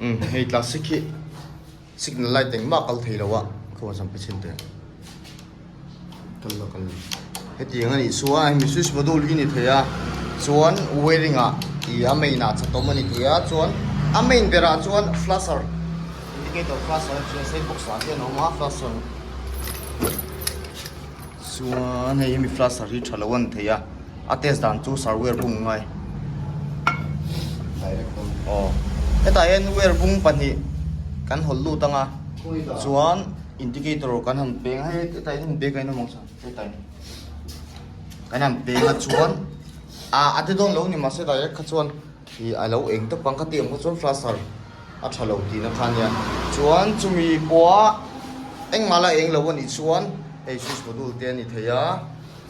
Umm hei classic hi signal light engmah a kal thei lo a khaw sam pe chhin teh kal lo kal lo hetiang a nih chuan hemi switch module hi a ni thei a chuan wiring ah ih a main ah chatawm a ni thei a chuan a main berah chuan flasher indicator flasher a chuan side box ah hian a awm a flasher Chuan hei hemi flasher hi tha lo a ni thei a, a test dan chu sir wire bung ngai aw hetah hian wire bung pahnih kan hawl lut ang a chuan indicator kan han peng a hei hetah hian bag a inawm ang chuan hetah hian kan han peng a chuan ah a ti dawn lo ni mahse direct kha chuan ih a lo eng tawp ang kha tih ang kha chuan flasher a tha lo tihna kha ania chuan chumi pawha engmah la eng lo a nih chuan hei switch module te a ni thei a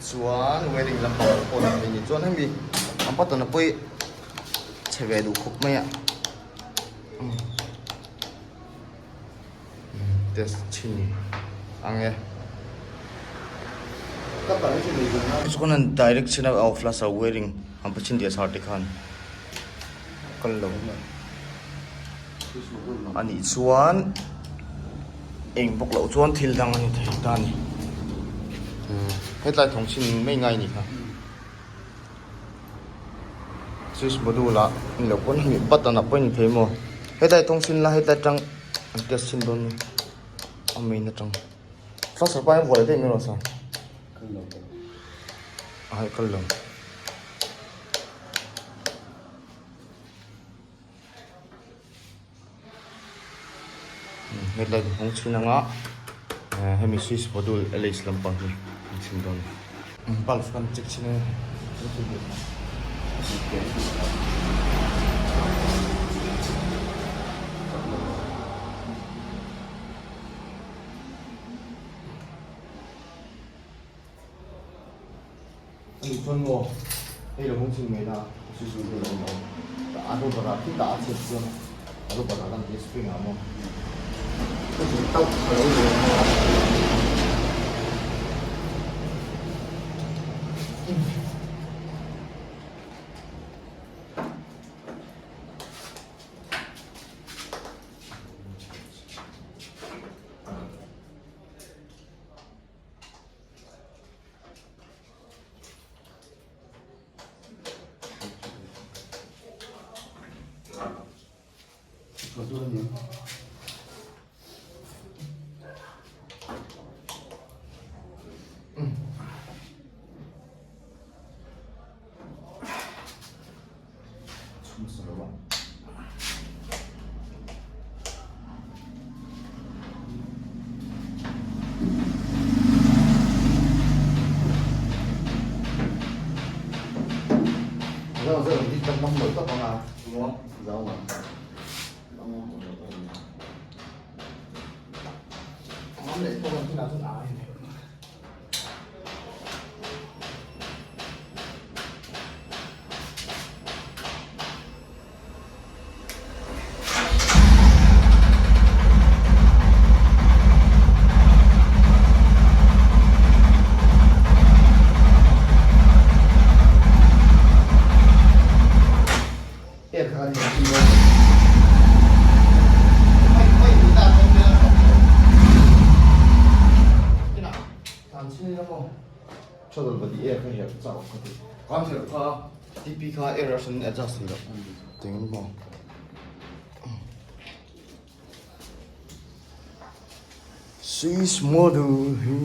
chuan wiring lampang te pawh a ni thei a ni chuan hemi an button a pawi chhe ve duh khawp mai a test chhin ang e chuan an direct chhin a aw flash a wiring an pa chhin diah char te khan. kal lo a nih chuan eng bawk loh chuan thil dang a ni thei ta a ni hetlai thawng chhin mai ngai a ni kha switch module ah ni lo pawn hemi button ah pawh a ni thei maw hetlai thawng chhin la hetlai tang an test chhin dawn a ni a main atang first pa hian vuah leh daih mai rawh sa a hai kal lo. Headlight hmang chhin anga hemi switch module LH lampang hi an chhin dawn a ni. Bulb kan check chhin a Ani chuan maw hei lo hung chhin mai la chu chu chu lo awm awm a rubber ah khi tah a chhiat chuan a rubber ah kan tih spring ah maw ka chu tauh a lo ni ang maw. T P kha error sawn adjust thei loh teng maw Swiss model hi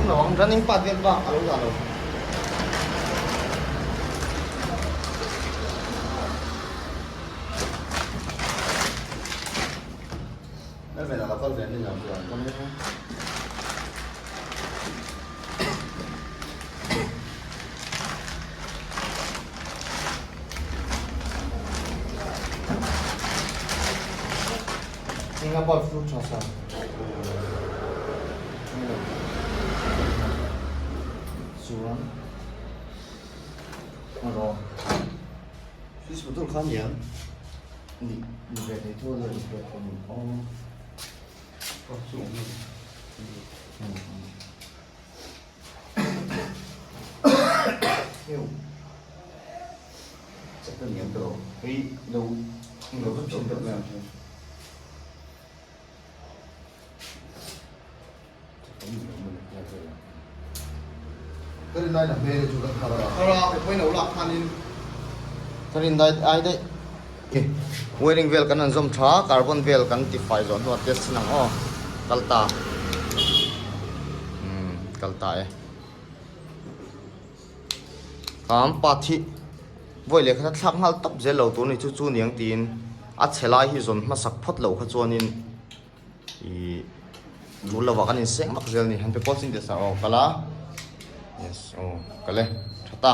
Lo ang running part vel bak a lo dah lo. Wiring vel kan han zawm tha carbon vel kan ti fai zawh hnuah test chin ang aw kal ta umm kal ta e kham path hi vawi leh khat a thlak nghal tawp zel lo tur a ni chu chu niang tiin a chhe lai hi zawn hmasak phawt loh kha chuanin. Ih tul lovah kan inseng vak zel a ni han pe pawl chin teh sa aw kal a yes aw kal e tha ta.